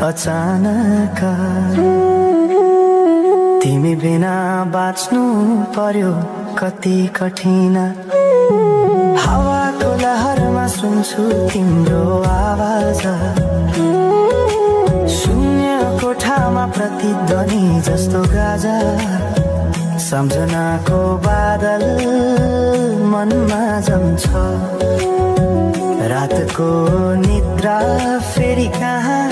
अचानक तिमी बिना बाँच्नु पर्यो कति कठिन हावाको लहरमा सुन्छु तिम्रो आवाज शून्य कोठामा प्रतिध्वनि जस्तो गाजा सम्झनाको बादल मनमा जम्छ रातको निद्रा फेरि कहाँ